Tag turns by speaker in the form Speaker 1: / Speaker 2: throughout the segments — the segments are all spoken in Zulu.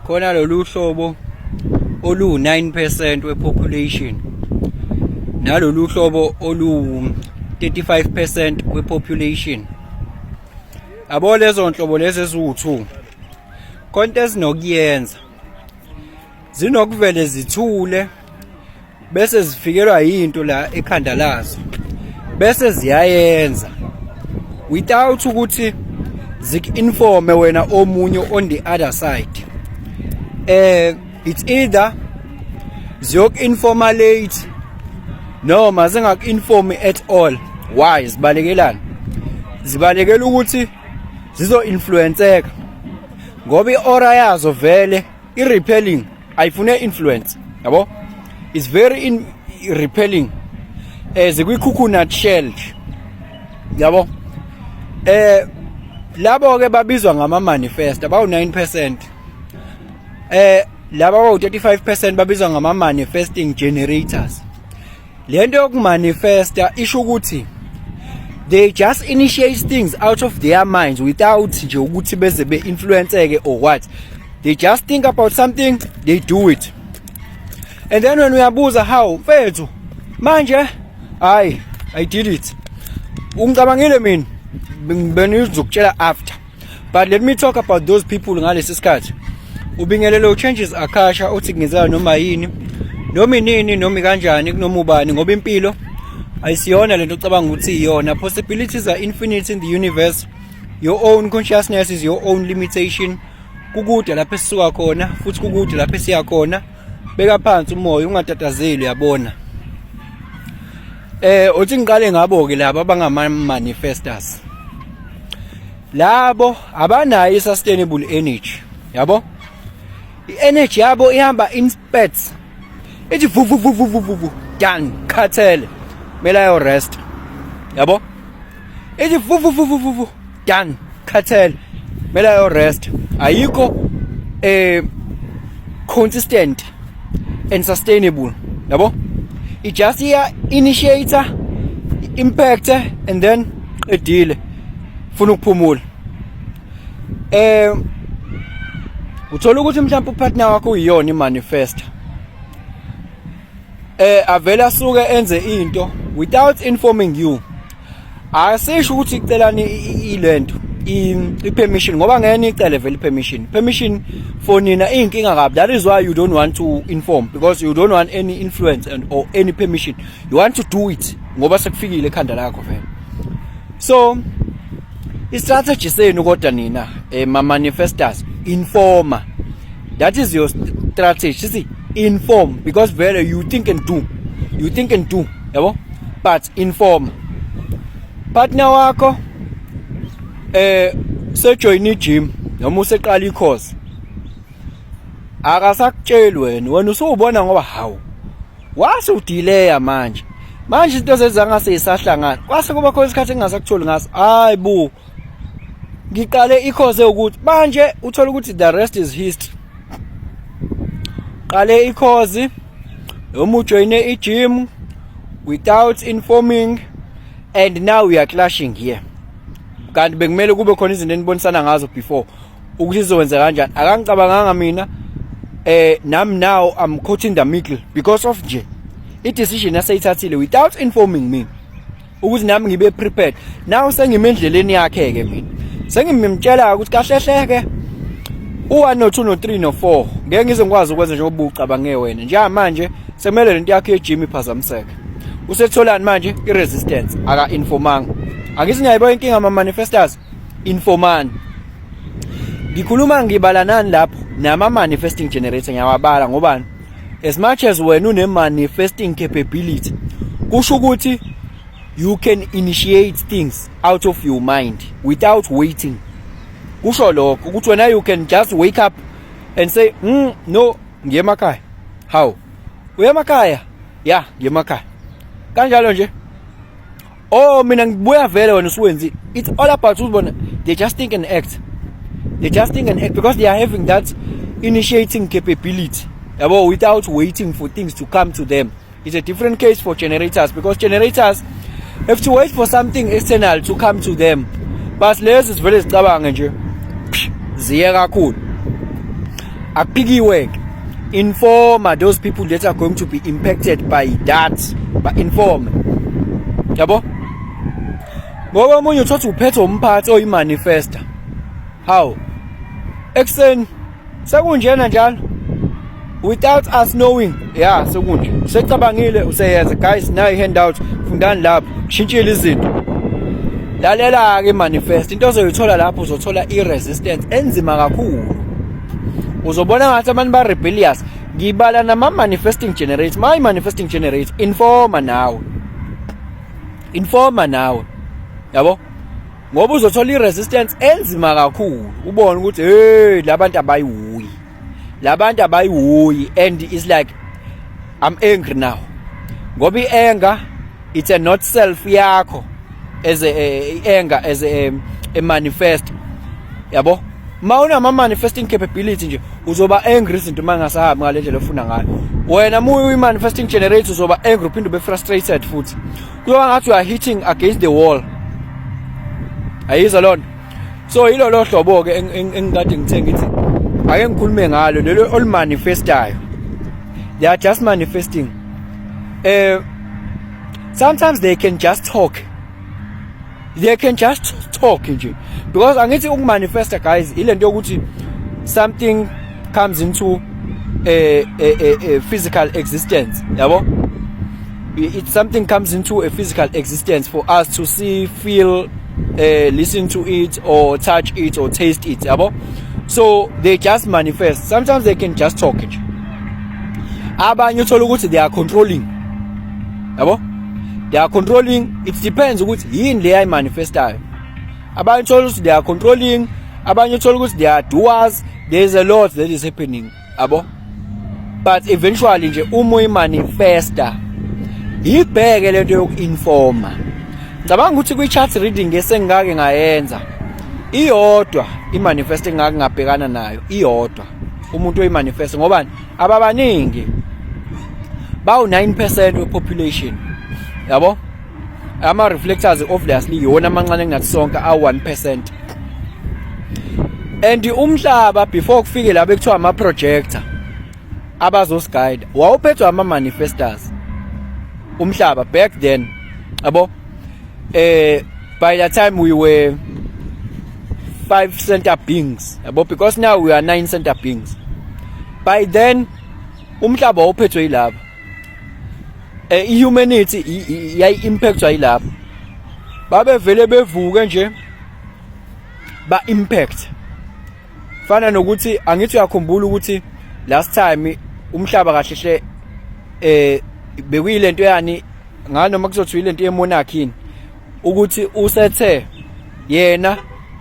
Speaker 1: Khona lolu hlobo olu 9% wepopulation nalolu hlobo olu 35% wepopulation. Yabo, lezo nhlobo lezi eziwu2 konke ezinokuyenza zinokuvele zithule bese zifikelwa yinto la ekhanda lazo, bese ziyayenza without ukuthi ziku-informe wena omunye on the other side. It's either ziyoku-informa late noma zingaku-informi at all. Why? Zibalekelana, zibalekela ukuthi zizo-influenceka, ngoba i-aura yazo vele i-repelling, ayifune influence, yabo, is very in repelling, zikwi-coconut shell, yabo. Labo ke babizwa ngama manifest abawu 9%. Laba abawu 35% babizwa ngama manifesting generators. Lento yokumanifesta isho ukuthi they just initiate things out of their minds without nje ukuthi beze be-influenceke or what. They just think about something, they do it, and then when uyabuza, "How, mfethu, manje?" "Hayi, I did it, ungicabangile mina, benizokutshela after." But let me talk about those people ngalesi sikhathi. Ubingelelo Changes Akasha uthi kungenzeka noma yini, noma inini, noma kanjani, kunoma ubani, ngoba impilo ayisiyona lento ocabanga ukuthi iyona. Possibilities are infinite in the universe. Your own consciousness is your own limitation. Kukude lapho esisuka khona futhi kukude lapho esiya khona. Beka phansi umoya, ungatatazeli, uyabona. Uthi ngiqale ngabo ke laba abangama manifestors. Labo abanayo i-sustainable energy, yabo. I-energy yabo ihamba in spurts, ithi vu vu vu vu vu vu, done, khathele, mele ayo rest, yabo. Ithi vu vu vu vu vu, done, khathele, mele ayo rest. Ayikho consistent and sustainable, yabo. It just iya initiator, impact, and then qedile, funa ukuphumula. Uthola ukuthi mhlawumbe upartner wakho uyiyona imanifestor, avela asuke enze into without informing you. Asisho ukuthi icelani ilento i-permission, ngoba ngeke nicele vele i-permission. Permission for nina iyinkinga kabi. That is why you don't want to inform, because you don't want any influence and or any permission. You want to do it ngoba sekufikile ekhanda lakho vele. So i-strategy senu kodwa nina ma manifestors, informa. That is your strategy. See, inform, because vele you think and do, you think and do, yabo. But inform partner wakho. Sejoin i-gym noma useqala i-course, akasakutsheli wena. Wena usubona ngoba hawu, wase udelaya manje. Manje izinto zezangase zisahlangana, kwase kuba khona isikhathi engingasakutholi ngaso. Hayi bo, ngiqale i-course ukuthi manje uthola ukuthi the rest is history. Qale i-course noma ujoyine i-gym without informing, and now we are clashing here, kanti bekumele kube khona izinto enibonisana ngazo before ukuthi izokwenza kanjani. Akangicabanganga mina. Nami now I'm caught in the middle because of nje i-decision aseyithathile without informing me ukuthi nami ngibe prepared. Now sengime endleleni yakhe ke mina, sengimtshela ukuthi kahle hle ke u1 no 2 no 3 no 4 ngeke ngize ngikwazi ukwenza njengoba ucabange wena. Njengamanje sekumele lento yakhe ye-gym iphazamiseke. Usetholani manje i-resistance? Aka-informanga. Angithi ngiyayibona inkinga, ama-manifestors, informani. Ngikhuluma ngibala nani lapho? Nama-manifesting generator ngiyawabala. Ngobani? As much as wena une-manifesting capability, kusho ukuthi you can initiate things out of your mind without waiting. Kusho lokho ukuthi wena you can just wake up and say, no, ngiye emakhaya." How, uye emakhaya? Ya, ngiye emakhaya." Kanjalo nje. Oh, mina ngibuya vele wena usuwenzile. It's all about ukubona. They just think and act, they just think and act because they are having that initiating capability, yabo, without waiting for things to come to them. It's a different case for generators, because generators have to wait for something external to come to them, but lezi sivele zicabange nje, ziye kakhulu. Akuphikiwe ke. Informa those people that are going to be impacted by that, ba inform, yabo, ngoba omunye uthothi uphethe umphathi oyimanifesta. How ekuseni sekunjena njalo without us knowing. Yeah, sekunje, secabangile, useyenza. Guys, nayi handout, fundani lapho, kushintshile izinto. Lalela ke, manifest, into ozoyithola lapho, uzothola i-resistance enzima kakhulu. Uzobona ngathi abantu ba rebellious. Ngibala nama manifesting generator. My manifesting generator, informa nawe, informa nawe, yabo, ngoba uzothola i-resistance enzima kakhulu, ubone ukuthi hey, labantu abayihoyi, labantu abayihoyi. And it's like, I'm angry now, ngoba i-anger, it's a not self yakho as a anger, as a manifest, yabo. Ma unama manifesting capability nje, uzoba angry izinto mangasahambi ngale ndlela ofuna ngayo wena. Uma uyi manifesting generator, uzoba angry, uphinde ube frustrated futhi, kuyoba ngathi you are hitting against the wall. Ayizwa lonto. So yilo lo hlobo ke engikade ngithe ngithi ake ngikhulume ngalo, lelo olumanifestayo. They are just manifesting. Sometimes they can just talk, they can just talk nje, because angithi ukumanifesta, guys, ilento yokuthi something comes into a physical existence, yabo. It's something comes into a physical existence for us to see, feel, listen to it or touch it or taste it, yabo. So they just manifest. Sometimes they can just talk nje. Abanye uthola ukuthi they are controlling, yabo, they are controlling. It depends ukuthi yini le ayimanifestayo. Abanye uthola ukuthi they are controlling, abanye uthola ukuthi they are doers. There is a lot that is happening, yabo. But eventually nje, uma uyimanifesta, ibheke lento yokuinforma. Ngicabanga ukuthi kwi-chart reading esengake ngayenza, iyodwa imanifest engake ngabhekana nayo, iyodwa umuntu oyimanifest, ngoba ababaningi, bawu 9% wepopulation, yabo. Ama reflectors obviously iwona amancane kunathi sonke, awu 1%. And umhlaba before kufike la bekuthiwa ama projector abazosiguide, wawuphethwe ama manifestors umhlaba back then, yabo. By the time we were five center beings, yabo, because now we are nine center beings, by then umhlaba wawuphethwe yilaba. Ihumanity yayi impactwa yilapho, babevele bevuke nje ba impact. Fana nokuthi angithi uyakhumbula ukuthi last time umhlaba kahle hle bekuyilento yani nganoma kuzothiwa ilento yemonarchy yini, ukuthi usethe yena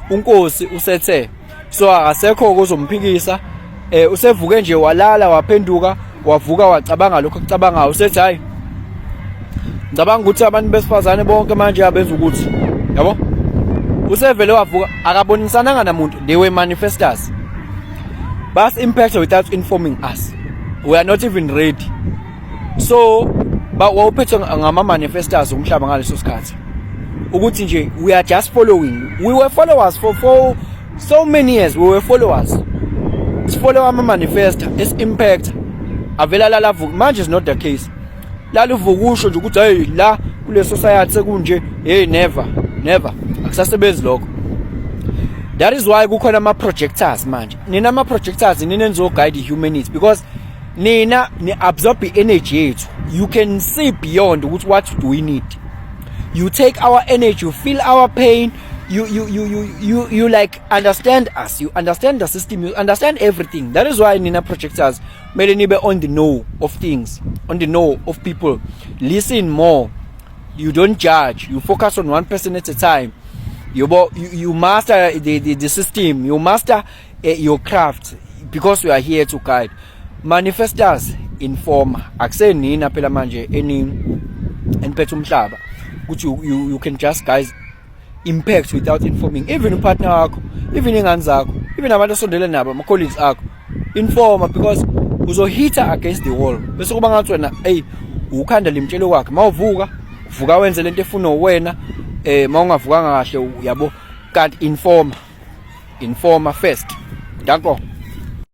Speaker 1: unkosi, usethe so akasekho kozomphikisa. Usevuke nje, walala, waphenduka, wavuka, wacabanga lokho akucabangayo, usethi hayi, ngicabanga ukuthi abantu besifazane bonke manje abenza ukuthi, yabo. Usevele wavuka, akabonisananga namuntu. They were manifestors, bas impact without informing us. We are not even ready. So ba wawuphethwe ngama manifestors umhlaba ngaleso sikhathi, ukuthi nje we are just following. We were followers for so many years. We were followers, sifollow ama manifestor, es impact avela la lavuka. Manje is not the case. Lalivuka usho nje ukuthi hey, la kule society sekunje. Hey, never, never, akusasebenzi lokho. That is why kukhona ama projectors manje. Nina ama projectors, nina nizo guide humanity, because nina ni absorb i-energy yethu. You can see beyond ukuthi what do we need. You take our energy, you feel our pain, you like understand us, you understand the system, you understand everything. That is why nina projectors kumele nibe on the know of things, on the know of people. Listen more, you don't judge, you focus on one person at a time. You master the system, you master your craft, because we are here to guide. Manifestors, inform. Akusenina phela manje eni eniphethe umhlaba, ukuthi you can just, guys, impact without informing even upartner wakho, even ingane zakho, even abantu osondele nabo, ama colleagues akho. Informa, because uzohita against the wall, bese kuba ngathi wena, hey, ukhanda limtshelo kwakhe. Mawuvuka, vuka wenze lento efuna wena. Mawungavukanga kahle, uyabo, kanti informa, informa first. Danko.